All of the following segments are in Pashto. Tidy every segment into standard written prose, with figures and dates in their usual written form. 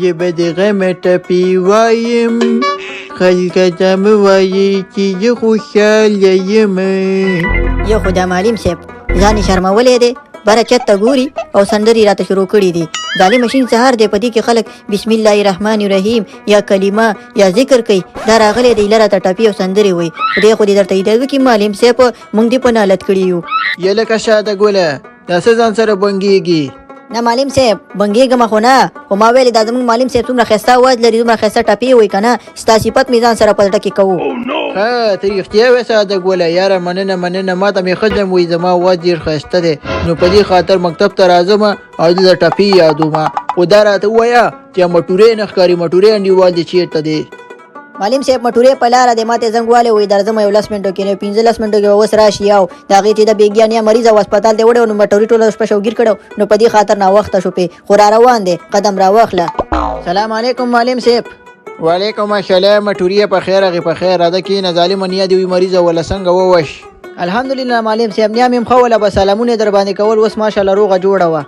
زه به د غمه ټپې وایم، خلک ته مه وایئ چې زه خوشحاله یم. یو خو دا معلم صاحب ځان یې شرمولی دی، بره چت ته ګوري او سندرې راته شروع کړي دي. ظالم شین سهار دی، په دې کې خلک بسم الله الرحمن الرحیم یا کلمه یا ذکر کوي، دا راغلی دی لره ته ټپې او سندرې وایي. خدای خو دې درته هدایت وکړي معلم صاحب، موږ دې په نالت کړي یو. یلکه شاده ګله، دا څه ځان سره بنګېږي؟ نه معلم صاحب، بنګېږم خو نه، خو ما ویلې دا زموږ معلم صاحب څومره ښایسته اواز لري، څومره ښایسته ټپې وایي که نه، ستا صفت مې ځان سره په زړه کې کوو. ښه، ته رښتیا وایې ساده ګله، یاره مننه مننه، ما ته مې ښځه هم وایي زما اواز ډېر ښایسته دی، نو په دې خاطر مکتب ته راځم او دلته ټپې یادوم. خو دا راته ووایه چې مټورې نه ښکاري، مټورې انډیوال دې چېرته دی؟ معلم صاحب مټورې په لاره دی، ماته یې زنګ والی وایي درځم یو لس منټو کې، نو 15 منټو کې به اوس راشي. او د هغې چې د بېګیا نیا مریضه وه هسپتال ته یې وړی و، نو مټوري ټوله شپه شوګیر کړی، نو په دې خاطر ناوخته شو پې، خو را روان دی، قدم راواخله. سلام علیکم معلم صاحب. وعلیکم السلام مټوریه، په خیر هغې په خیر، راځه کښېنه. ظالمه نیا دې وي مریضه وله، څنګه ووش؟ الحمدلله معلم صاحب، نیا مې هم ښه وله، بس سلامونه یې در باندې کول، اوس ماشاءالله روغه جوړه وه.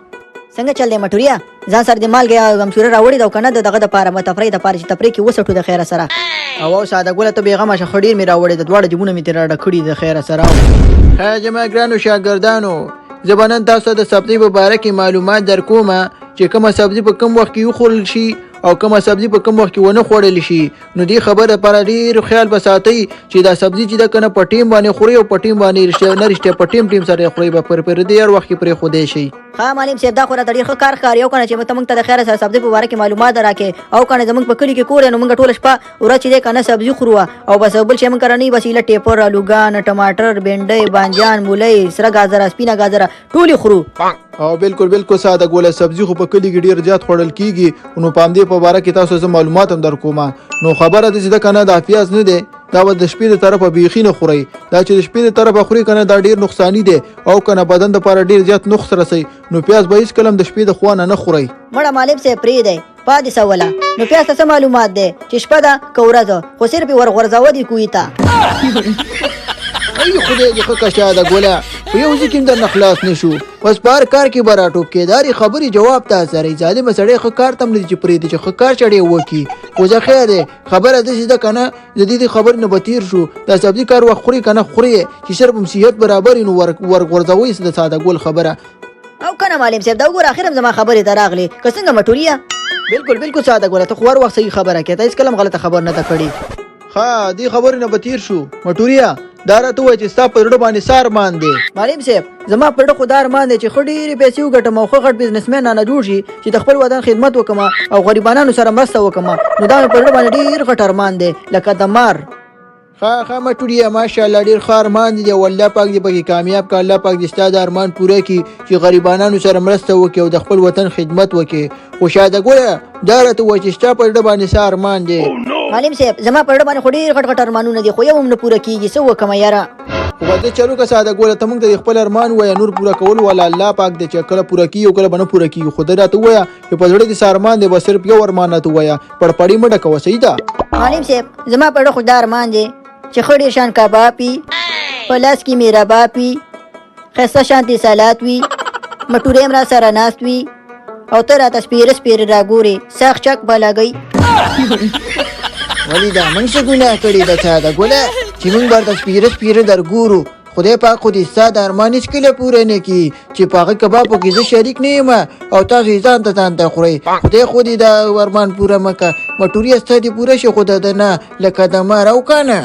څنګه چل دی مټوریه، ځان سره دې مالګه یا غمشوره راوړې ده او که نه د دغه دپاره تفریح دپاره چې تفریح کې وڅټو د خیره سره؟ او او ساده ګله، ته بېغمه شه، ښه ډېر مې راوړې ده، دواړه جیبونه مې ترې راډک کړي د خیره سره. ښه زما ګرانو شاګردانو، زه به نن تاسو ته د سبزۍ په باره کې معلومات در کوم چې کومه سبزي په کوم وخت کې وخوړل شي او کومه سبزي په کوم وخت کې ونه خوړل شي. نو دې خبرې لپاره ډېر خیال به ساتئ چې دا سبزي چې ده که نه په ټیم باندې خورئ او په ټیم باندې رښتیا نه رښتیا په ټیم ټیم سره یې خورئ، به پر دې هر وخت کې پرېښودی شئ. ښه معلم صاحب، دا خو راته ډېر ښه کار ښکاري او که نه چې ته موږ ته د خیره سره سبزي په باره کې معلومات راکړې، او که نه زموږ په کلي کې کور دی، نو موږ ټوله شپه ورځ چې دی که نه سبزي خورو او بس بل شی موږ کره نه وي، بس ایله ټیپر، الوګان، ټماټر، بېنډۍ، بانجان، مولۍ، سره ګازره، سپینه ګازره ټولې خورو. او بالکل بالکل ساده ګوله، سبزي خو په کلي کې ډېر زیات خوړل کیږي، نو په همدې په باره کې تاسو زه معلومات هم در کوم. نو خبره داسې ده که نه، دا پیاز نه دی، دا به د شپې د طرفه بیخي نه خورئ، دا چې د شپې د طرفه خورئ که نه دا ډېر نقصاني دی او که نه بدن دپاره ډېر زیات نقص رسوي، نو پیاز به هېڅکله هم د شپې د خوا نه نه خورئ. مړه معلم صاحب پرېږدی، پاتې سوله، نو پیاز ته څه معلومات دی چې شپه ده که ورځ، خو صرف یې ورغورځوه دې کوی ته. ای خدای دې ښه که شاده ګله، په یو ځای کې هم درنه خلاص نه شو، بس په هر کار کې به راټوپ کې، د هرې خبرې جواب تا سره وي. ظالمه سړی ښه کار ته هم نه دي چې پرېږدي چې ښه کار سړی وکړي، خو زه خیر دی، خبره داسې ده که نه د دې خبرې نه به تېر شو. دا سبزي کار وخت خوري که نه خوري چې صرف هم صحت برابر وي، نو ورغورځوئ د ساده ګل خبره. او که نه معلم صاحب، دا وګوره اخر هم زما خبرې ته راغلې که څنګه مټوریه؟ بالکل بالکل ساده ګله، ته خو هر وخت صحیح خبره کوې، ته هېڅکله هم غلطه خبره نه ده کړې. ښه دې خبرې نه به تېر شو. مټوریه دا راته ووایه چې ستا په زړه باندې څه ارمان دی؟ معلم صاحب زما په زړه خو دا ارمان دی چې ښه ډېرې پیسې وګټم او ښه غټ بزنسمن رانه جوړ شي چې د خپل وطن خدمت وکړم او غریبانانو سره مرسته وکړم، نو دا مې په زړه باندې ډېر غټ ارمان دی لکه د مار. ښه ښه مټوریه ماشاءالله ډېر ښه ارمان دی او الله پاک دې پکې کامیاب کړه، الله پاک دې ستا د ارمان پوره کړي چې غریبانانو سره مرسته وکړي او د خپل وطن خدمت وکړي. خو شاده ګله دا راته ووایه چې ستا په زړه باندې څه ارمان دی؟ معلم صاحب زما په زړه باندې خو ډېر غټ غټ ارمانونه دي، خو یو هم نه پوره کېږي، څه وکړم یاره؟ خو به ته چل وکړه ساده ګله، ته موږ ته دې خپل ارمان ووایه، نور پوره کول والا الله پاک دی چې کله پوره کېږي او کله به نه پوره کېږي، خو ته راته ووایه چې په زړه دې څه ارمان دی، بس صرف یو ارمان راته ووایه، پړپړې مه ډکوه، صحیح ده؟ معلم صاحب زما په زړه خو دا ارمان دی چې ښه ډېر شان کباب وي، په لاس کې مې رباب وي، ښایسته شانتې سلاد وي، مټورې هم راسره ناست وي او ته راته سپېره سپېره راګورې، سخ چک به لګوي. ولې دا موږ څه ګناه کړې ده ساده ګله چې موږ به ورته سپېره سپېره در ګورو؟ خدای پاک خو دې ستا د ارمان هېڅکله پوره نه کړي چې په هغه کبابو کې زه شریک نه یم او تاسو یې ځان ته ځان ته خورئ. خدای خو دې دا ارمان پوره مه کړه، مټوریه ستا دې پوره شي خو د ده نه لکه د مار او که نه.